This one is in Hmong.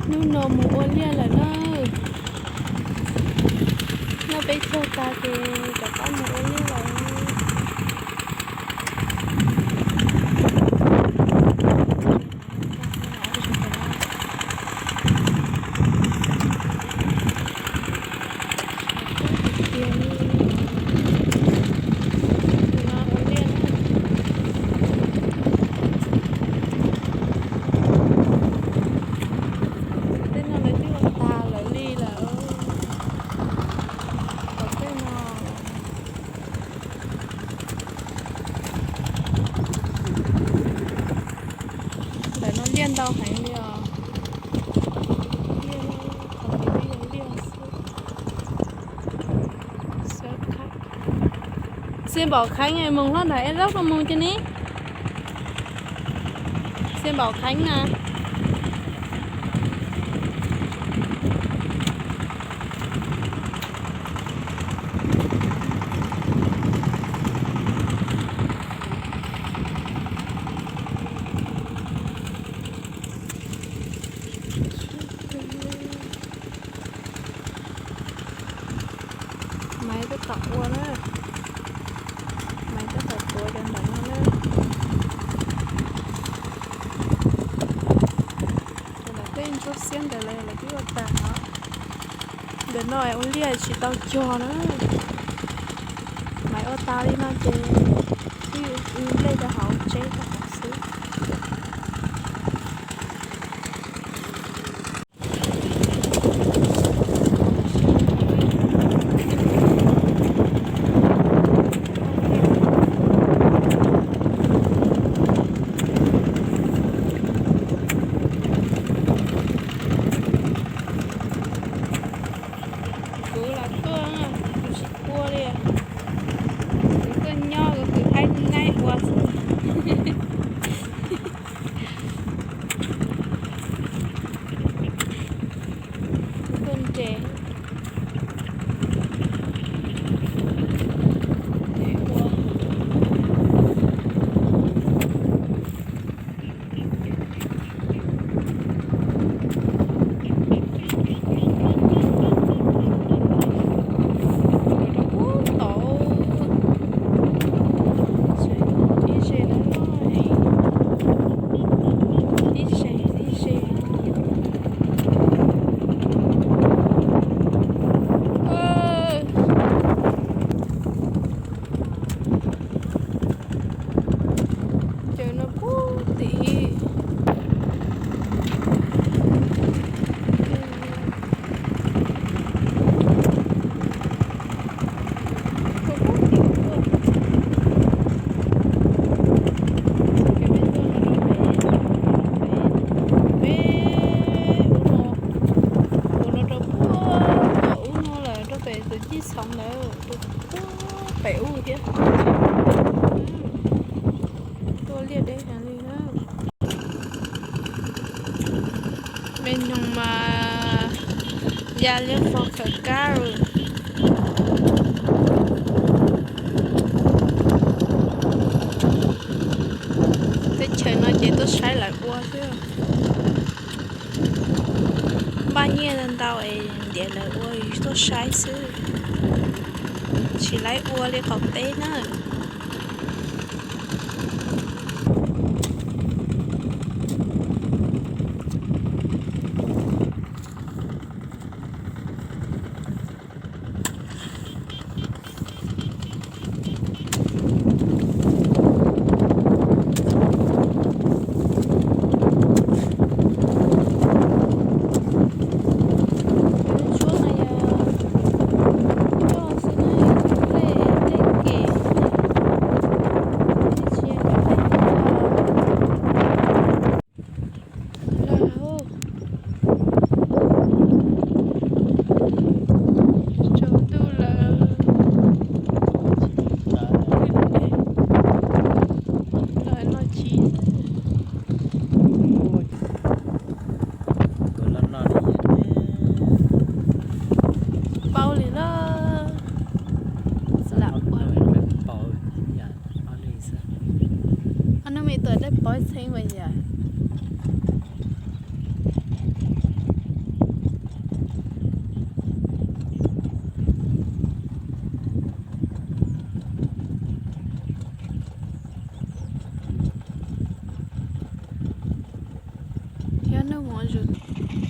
Hnub no mus ua liaj lawm na. Noj peb caug tas ces rov qab mus ua liaj lawm. Tej no lawv twb ua tag lawm li lawm. Tom tej no, ntawm no liaj ntau heev li os. Liaj, qhov twg twb yog liaj xwb. Xiab Npaum Kheeb moog hlob nram Ej Zaub no moog ces ne. Xiab Npaum Kheeb na. Maiv tab tom ua na. Maiv tab tom tuav cov ntawm no na. Cov ntawm tej ntsuab xiab ntawd lawv twb ua tag os. Ntawm no ua liaj tsis tau cog na. Maiv ua tas li no ces wb nplej rau hauv tsev rau hauv xwb. Kuv los tuaj, kuv tsis ua li. Kuv tuaj nyob kuv tus aib naib ua xwb. Kuv tuaj nres. Rau puag tod, ib ze no, ib ze, ib ze. Cov no puag tim. Peb ub no, ua no rau puag tom ub no lawm rau pem tus cij xoov ntawd, rau puag pem ub thiab. Tuaj liaj deb heev li na. Mej noog mas ya liab fo khaws kab lawm. Teb chaws no ces tuaj saib lawv ua xwb. Npaj nyiaj ntau es ntiav lawv ua tuaj saib xwb, tsis laib ua li qaum teb na. Cov ntsuab no yog coj xwb na, cov nplej, nplej kev. Mus ua zug.